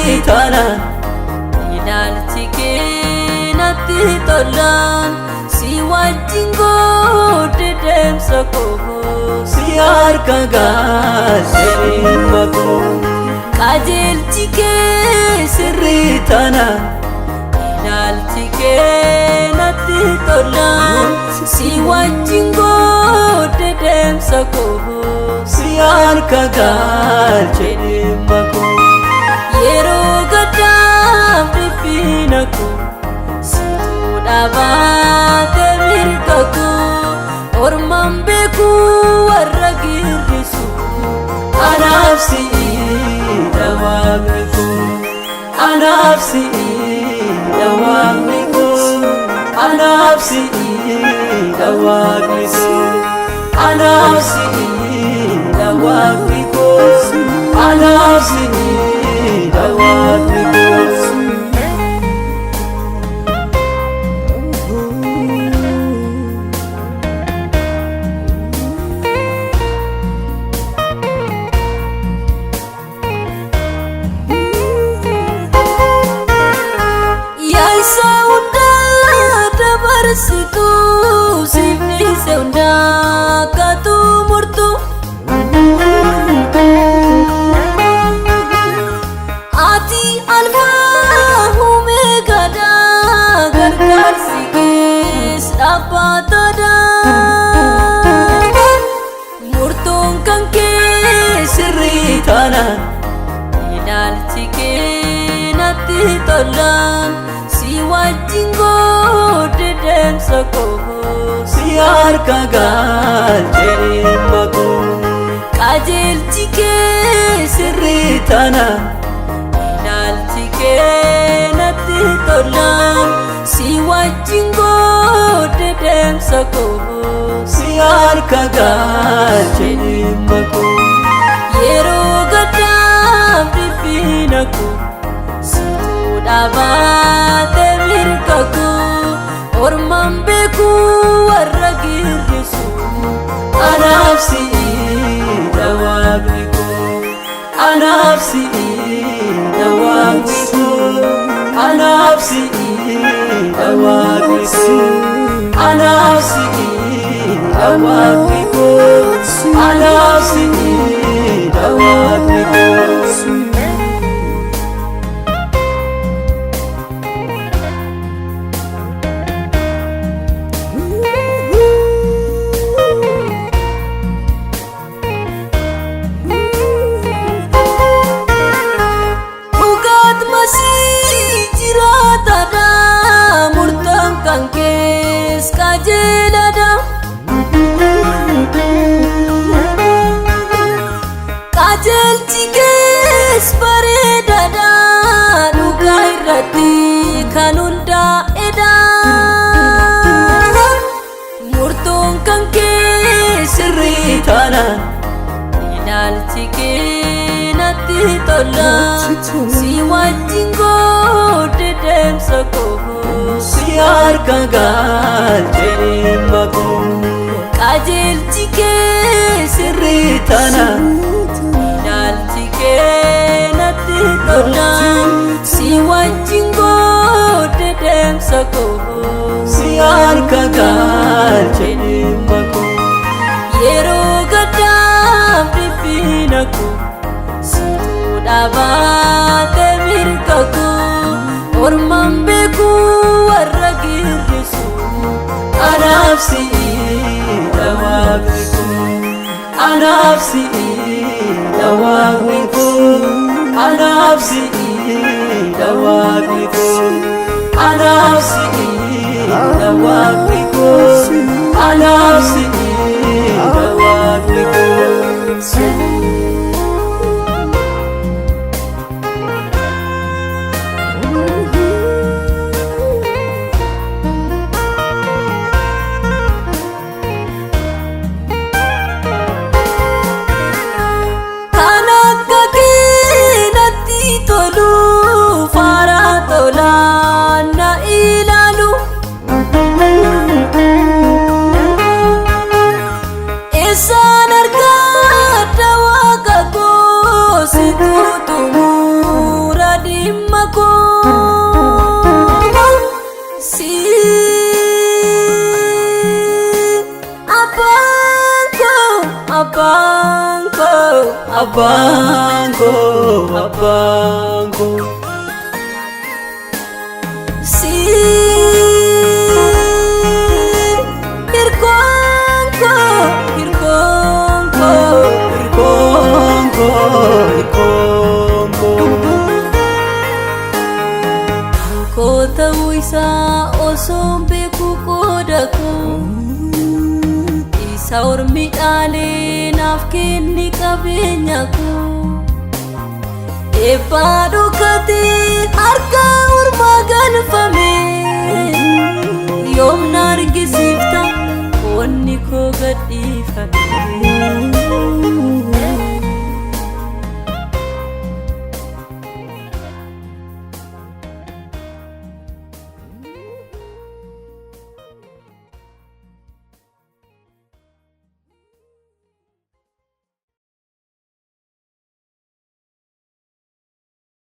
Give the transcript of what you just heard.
sirrii taanaan. Ilaalchi kee natti tolaan si wajjin godhe deemsa koo. Si harka galche dhimma koo. Qajeelchi kee sirrii taanaan. Ilaalchi kee natti tolaan si wajjin godhe deemsa koo. Si harka galche dhimma koo. Yeroo gaddaaf dhiphina koo situ dhaabatee mirga koo. Ormaan beeku warra girrisu. Anaaf si'idha waaqni koo. Anaaf si'idha waaqni koo. Anaaf si'idha waaqni koo. Anaaf si'idha waaqni koo. Anaaf si'idha waaqni koo. Yaasa hundaa dabarsitu siif dhiise hundaa katu murtu. Ati alfaa omeegaadha gargaarsi kees dhaabbataadha. Murtoon kan kee sirrii taanaan. Ilaalchi kee natti tolaan si wajjin godhe deemsa koo. Si harka galche dhimma koo. Qajeelchi kee sirrii taanaan. Ilaalchi kee natti tolaan si wajjin godhe deemsa koo. Si harka galche dhimma koo. Yeroo gaddaaf dhiphina koo situ dhaabatee mirga koo. Ormaan beeku warra girrisu. Anaaf si'idha waaqni koo. Anaaf si'idha waaqni koo. Anaaf si'idha waaqni koo. Anaaf si'idha waaqni koo. Anaaf si'idha waaqni koo. Dhugaat masii jiraatadha murtaan kan kees qajeeladha. Qajeelchi kees bareedaadha dhugaa irratti kan hundaa'edha. Murtoon kan kee sirrii taanaan. Ilaalchi kee natti tolaan si wajjin godhe deemsa koo. Si harka galche dhimma koo. Qajeelchi kee sirrii taanaan. Ilaalchi kee natti tolaan si wajjin godhe deemsa koo. Si harka galche dhimma koo. Yeroo gaddaaf dhiphina koo situ dhaabatee mirga koo. Ormaan beeku warra girrisu. Anaaf si'idha waaqni koo. Anaaf si'idha waaqni koo. Anaaf si'idha waaqni koo. Anaaf si'idha waaqni koo. Anaaf si'idha waaqni koo. Kan akka kee natti tolu faara tolaan na ilaalu. Eessaan argadha. Abbaan koo, abbaan koo. Si hirkoon koo, hirkoon koo. Hirkoon koo, hirkoon koo. Koo ta'uu isaa osoo beeku qooda koo, isa ormi dhaalee naaf kenni qabeenya koo. Eebbaa dhokatee harka ormaa galfame, yoom na argisiifta wanni koo gadhiifame?